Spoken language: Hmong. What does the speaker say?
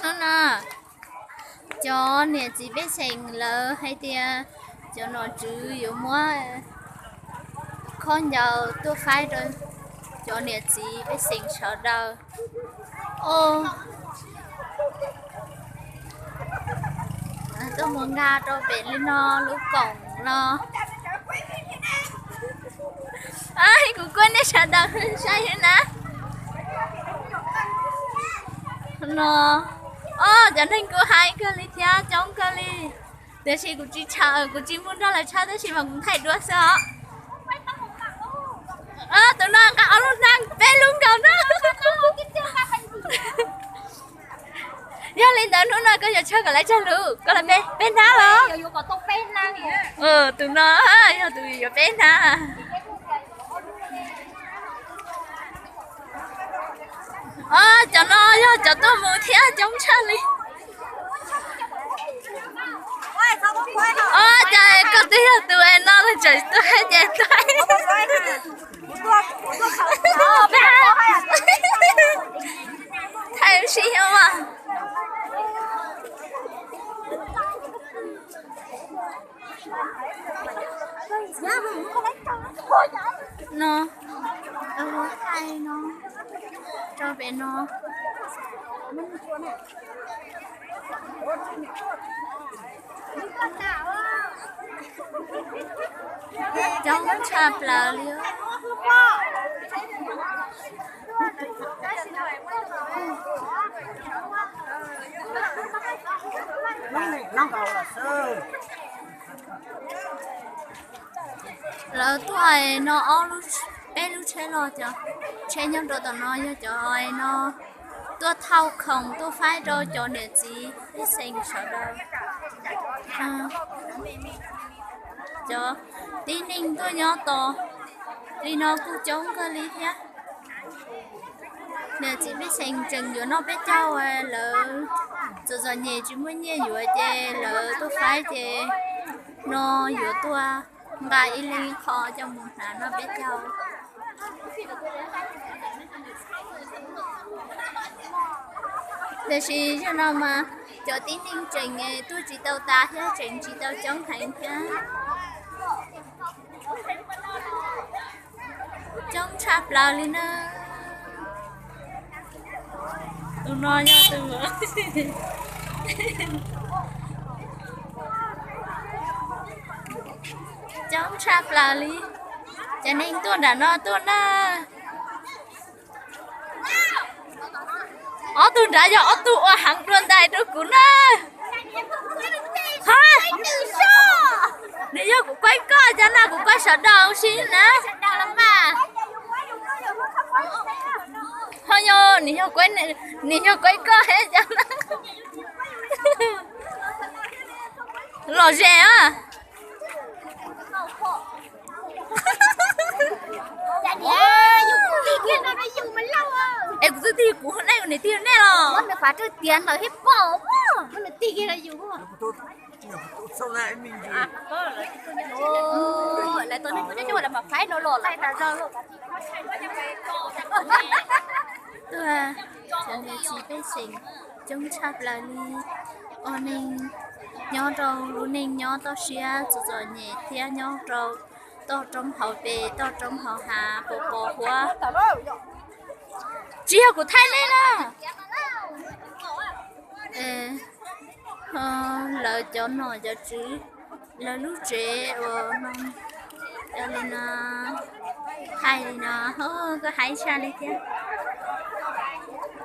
No, cov niam txiv pej xeem lawv hais tias cov nom tswv yuav muab khaub ncaws tuaj faib rau cov niam txiv pej xeem sawv daws. Tuaj mus nkag rau pem li no lub koom no. Kuv kuj nej sawv daws saib na. No, o, cov neeg kuj heev kawg li thiab, coob kawg li. Tiam sis kuv tsis tshawb, kuv tsis mus nrog lawv tshawb tab sis mas kuv thaij duab xwb os. Tus no nqa ob lub hnab, peb lub nkaus na. Yog li ntawd hnub no koj yuav tshawb kom lawv tsawg lub, koj los peb, peb hnab los? Tus no yog tus yuav peb hnab. O, cov no yog cov tuaj mus thiab, coob tshaj li. O, cas koj twb yog tus no los tseem tuaj ces tuaj. Thaij ua si mas. No, thaij no, rau pem no. Coob tshaj plaws li. Lawv tuaj no ob lub, peb lub tsheb los cov tsheb nyob rau tom no yog cov no tuaj thauj khoom tuaj faib rau cov niam txiv pej xeem sawv daws. Cov tib neeg tuaj nyob tos li no kuj coob kawg li thiab. Niam txiv pej xeem tseem yuav noj peb caug, lawv txom txom nyem tsis muaj nyiaj yuav ces lawv tuaj faib ces no yuav tuaj nqa ib leeg ib qho coj mus hnav noj peb caug. Tiam sis zaum no mas cov tib neeg tseem tuaj tsis tau tas thiab tseem tsis tau coob heev thiab. Coob tshaj plaws li na. Tus no yog tus coob tshaj plaws li. Cov neeg tuaj nram no tuaj na. Ob tug nrad yog ob tug ua heev dua ntais rau kuv na. Ha, nws yog kuv kuaib koj cov na, kuv kuaib sawv daws si na. Ho yog nws yog kuaib koj cov na. Lom zem os. Es kuv twb tig kuv nej, niam tig nej los. Tuaj, cov niam txiv pej xeem coob tshaj plaws li. Ua neeg nyob rau lub neej nyob toj siab txom txom nyem thiab nyob rau toj roob hauv pes toj roob hauv hav pos pos huab. Tsis yog kuv thaij nej na. Lawv cov nom cov tswv, lawv lub tsev uas no, cov li no, thaij li no, koj haib tshaj li thiab.